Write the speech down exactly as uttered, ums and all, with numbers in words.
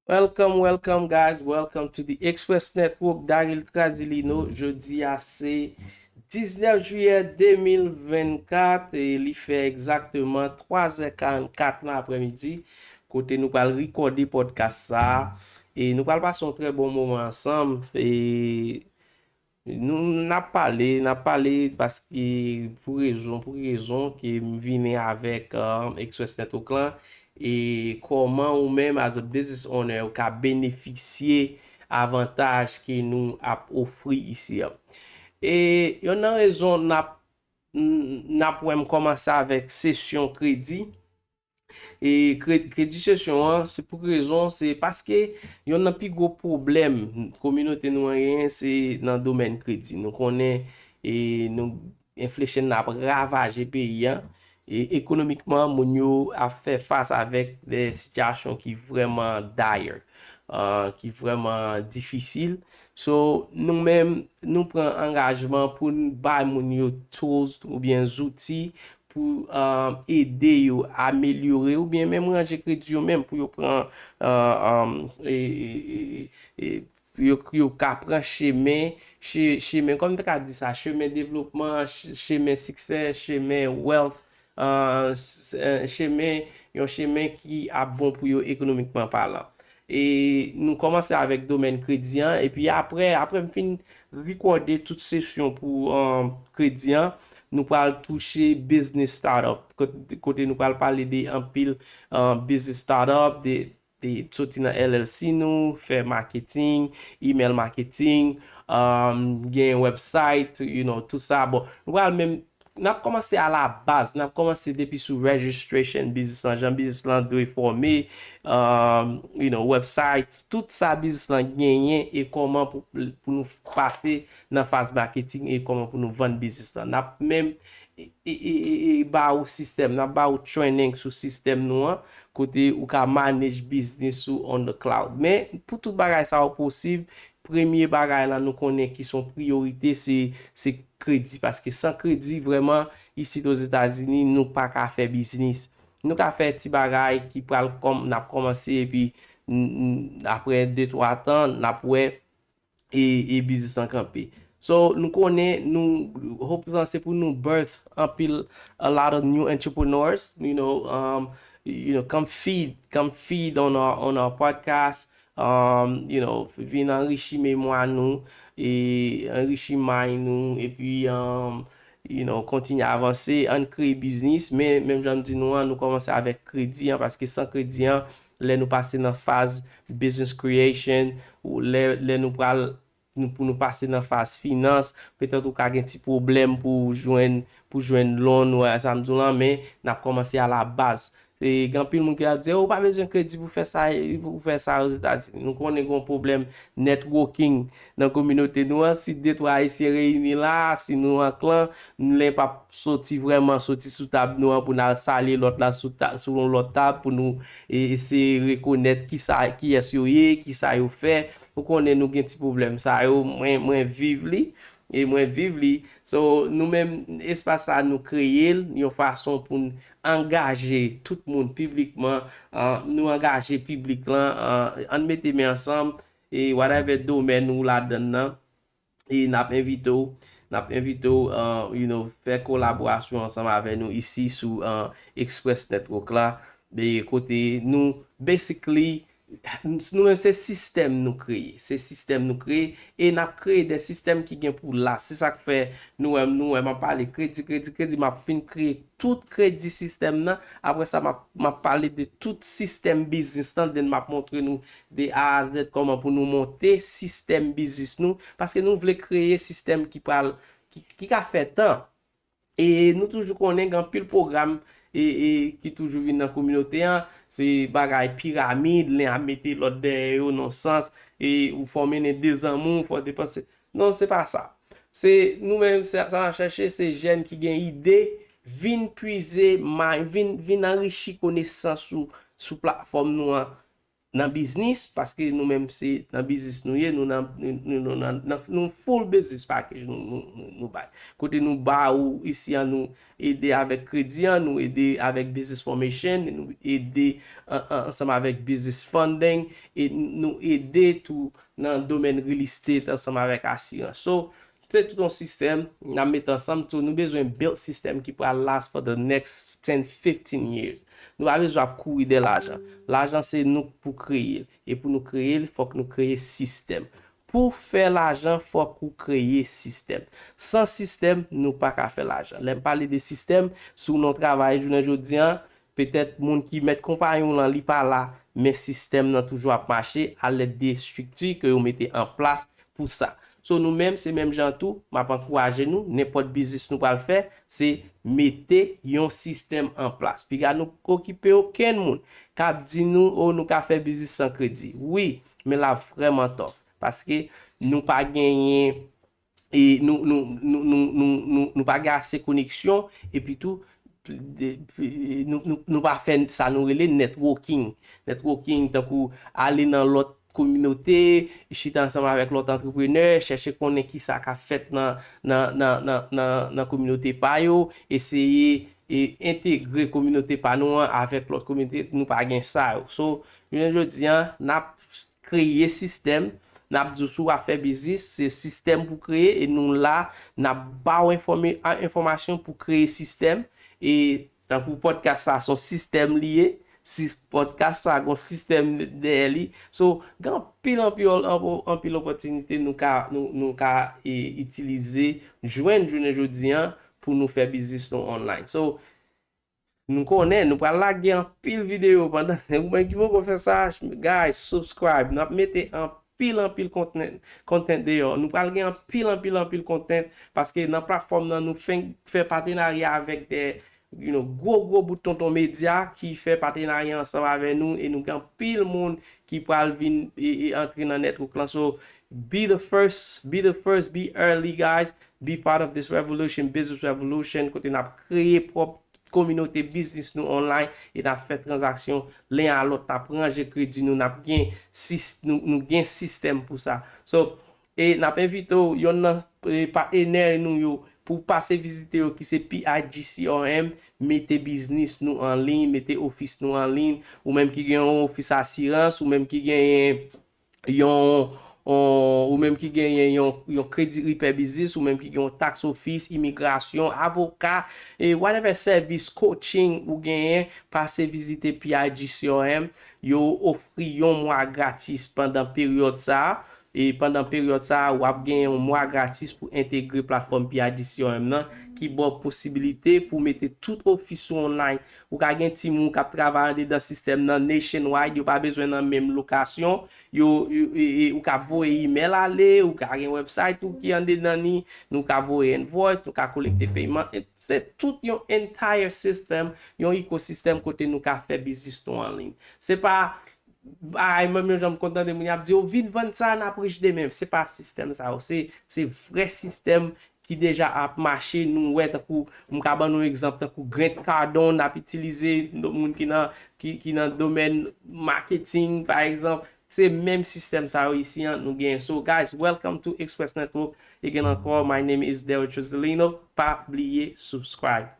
Welcome, welcome, guys. Welcome to the Express Network. Daryl Trazilino. Jodi a se diznèf jiyè de mil vennkat e li fè egzakteman twa zè karannkat nan aprèmidi, kote nou pral rekòde podcast sa a. E nou pral pase yon trè bon moman ansanm. E nou, n ap pale, n ap pale paske pou rezon, pou rezon ke m vini avèk, um, Express Network lan, e kòman ou menm, as a business owner, ou ka benefisye avantaj ke nou ap ofri isi a. E yonn nan rezon n ap, n ap wè m kòmanse avèk sesyon kredi. E kre-, kredi sesyon an, se pou ki rezon? Se paske yonn nan pi gwo pwoblèm kominote nou an genyen, se nan domèn kredi. Nou konnen, e nou, inflation nan ap ravaje peyi an. E ekonomikman, moun yo ap fè fas avèk de sitiyasyon ki vrèman dire, ah, ki vrèman difisil. So, nou menm, nou pran angajman pou n bay moun yo tools oubyen zouti pou, ah, ede yo amelyore oubyen menm ranje kredi yo menm pou yo pran, ah, ah, e, e, e, e, pou yo, yo ka pran chemen, che-, chemen, kòm m te ka di sa, chemen devlopman, che-, chemen siksè, chemen wealth, ah, s-, eh, chemen, yon chemen ki ap bon pou yo ekonomikman palan. E nou kòmanse avèk domèn kredi an, epi apre, apre m fin rekòde tout sesyon pou, ah, kredi an, nou pral touche business startup, kot-, kote nou pral pale de anpil, ah, business startup, de, de soti nan L L C nou, fè marketing, email marketing, um, gen website, you know, tout sa. Bon, nou pral menm, n ap kòmanse a la baz, n ap kòmanse depi sou registration business lan, jan business lan dwe fòme, um, you know, website, tout sa business lan genyen e kòman pou, pou nou pase nan faz marketing e kòman pou nou vann business lan. N ap menm e, e, e, e, e ba ou sistèm, n ap ba ou training sou sistèm nou an, kote ou ka manage business ou on the cloud. Men, pou tout bagay sa yo posib, premye bagay la nou konnen ki son priyorite, se, se kredi. Paske san kredi, vrèman, isit Ozetazini, nou pa ka fè biznis. Nou ka fè ti bagay ki pral kòm, n ap kòmanse, epi n, n, apre de, twa tan, n ap wè e, e biznis lan kanpe. So, nou konnen, nou, hope lan se pou nou birth anpil, a lot of new entrepreneurs, you know, um, you know, come feed, come feed on our, on our podcast, um, you know, vin anrichi memwa nou, e anrichi mind nou, epi, um, you know, kontinye avanse, ann kreye biznis, men menm jan m di nou an, nou kòmanse avèk kredi an, paske san kredi an, lè nou pase nan faz business creation, ou lè, lè nou pral, nou, pou nou pase nan faz finans, petèt ou ka gen ti pwoblèm pou jwenn, pou jwenn loan, ou wè sa m di w lan, men n ap kòmanse a la baz. E gen anpil moun ki ap di, "Oh, ou pa bezwen kredi pou fè sa, pou fè sa Ozetazini." Nou konnen gen yon pwoblèm networking nan kominote nou an. Si de twa Ayisyen reyini la, si nou an klan, nou lè p ap soti vrèman, soti sou tab nou an pou n al salye lòt la sou ta-, sou yon lòt tab pou nou e, eseye rekonèt kisa, kiyès yo ye, kisa yo fè. Ou konnen nou gen ti pwoblèm sa yo, mwen, mwen viv li, e mwen viv li. So, nou menm, espas sa nou kreye l yon fason pou n angaje tout moun piblikman, ah, nou angaje piblik lan, ah, ann mete men ansanm, e whatever domèn ou ladan l nan, e n ap envite w, n ap envite w, ah, you know, fè kolaborasyon ansanm avè nou isi sou, ah, Express Network la, e kote nou, basically, nou menm se sistèm nou kreye, se sistèm nou kreye, e n ap kreye de sistèm ki gen pou last. Se sa k fè nou wè m, nou wè m ap pale kredi, kredi, kredi, m ap fin kreye tout kredi sistèm nan. Apre sa, m ap, m ap pale de tout sistèm biznis lan, then m ap montre nou de A a Z kòman pou nou monte sistèm biznis nou, paske nou vle kreye sistèm ki pral, ki, ki ka fè tan. E nou toujou konnen gen anpil pwogram e, e ki toujou vin nan kominote an, se bagay piramid, len ap mete lòt dèyè yo nan sans, e ou fò mennen de zanmi w, fò depanse. Non, se pa sa. Se nou menm, sa, sa n ap chèche, se jèn ki gen ide, vin pwize, ma-, vin, vin anrichi konesans ou sou platfòm nou an. nan biznis, paske nou menm se nan biznis nou ye, nou nan nou, nou, nou, nan, nan, nou full business package nou, nou, nou, nou bay. Kote nou ba ou isi an, nou ede avèk kredi an, nou ede avèk business formation, nou ede an- an- ansanm avèk business funding, e nou ede tou nan domèn real estate ansanm avèk asirans. So, se tout yon sistèm n ap met ansanm, so nou bezwen build sistèm ki pral last for the next ten, fifteen years. Nou pa bezwen ap kouri dèyè lajan. Lajan se nou k pou kreye l. E pou nou kreye l, fòk nou kreye sistèm. Pou fè lajan, fòk ou kreye sistèm. San sistèm, nou pa ka fè lajan. Lè m pale de sistèm, si w nan yon travay jounen jodi an, petèt moun ki mèt konpayi w lan, li pa la, men sistèm nan toujou ap mache alèd de estrikti ke yo mete an plas pou sa. So nou menm, se menm jan tou, m ap ankouraje nou, nenpòt biznis nou pral fè, se mete yon sistèm an plas. Piga nou okipe okenn moun k ap di nou, o, nou ka fè biznis san kredi. Wi, men l ap vrèman tough. Paske nou pa genyen, e nou, nou, nou, nou, nou, nou, nou pa gen ase koneksyon, epi tou, de- nou, nou, nou pa fè sa nou rele networking. Networking, tankou ale nan lòt kominote, chita ansanm avèk lòt antreprenè, chèche konnen kisa k ap fèt nan, nan, nan, nan, nan, nan kominote pa yo, eseye e entegre kominote pa nou an avèk lòt kominote, nou pa gen sa yo. So, jounen jodi an, n ap kreye sistèm, n ap di w si w ap fè biznis, se sistèm pou kreye, e nou la, n ap ba w enfòme- a- enfòmasyon pou kreye sistèm, e tankou podcast sa, se yon sistèm li ye, si podcast sa, gon sistèm dèyè li. So, gen anpil, anpil, anpil, anpil opòtinite nou ka, nou, nou ka e, itilize, jwenn jounen jodi an pou nou fè biznis nou online. So, nou konnen, nou pral lage anpil videyo pandan, ou menm ki poko fè sa, guys, subscribe. N ap mete anpil, anpil content, content deyò. Nou pral gen anpil, anpil, anpil content, paske nan platfòm nan, nou fenk fè patenarya avèk de, you know, gwo, gwo bout tonton medya ki fè patenarya ansanm avè nou, e nou gen anpil moun ki pral vin e, e antre nan network lan. So, be the first, be the first, be early, guys. Be part of this revolution, business revolution, kote n ap kreye pwòp kominote biznis nou online, e n ap fè tranzaksyon len a lòt, n ap ranje kredi nou, n ap gen sis- nou, nou gen sistèm pou sa. So, e n ap envite w, yonn nan e, patnè nou yo, pou w pase vizite yo, ki se P I G C R M, mete biznis nou an liy, mete ofis nou an liy, ou menm ki gen yon ofis asirans, ou menm ki genyen yon, yon, ou menm ki genyen yon, yon kredi ripè biznis, ou menm ki gen yon tax office, imigrasyon, avoka, e whatever service coaching ou genyen, pase vizite P I G C R M. Yo ofri yon mwa gratis pandan peryòd sa a. E pandan peryòd sa a, w ap gen yon mwa gratis pou entegre platfòm P I G C R M nan, ki ba w posibilite pou mete tout ofis ou online. Ou ka gen timoun k ap travay andedan sistèm nan nationwide, yo pa bezwen nan menm lokasyon. Yo, yo- e- e- ou ka voye email ale, ou ka gen website ou ki andedan ni, nou ka voye invoice, nou ka kolekte peyman. E se tout yon entire system, yon ekosistèm kote nou ka fè biznis nou an liy. Se pa bagay menm jan m konn tande moun y ap di, o, vin vann sa, n ap rich demen. Se pa sistèm sa yo. Se, se vrè sistèm ki deja ap mache. Nou wè, tankou, m ka ban nou egzanp, tankou Grant Cardone ap itilize, moun ki nan, ki, ki nan domèn marketing, pa egzanp. Se menm sistèm sa yo isi an nou genyen. So, guys, welcome to Express Network. Again ankò, my name is Derrick Joselino. Pa bliye subscribe.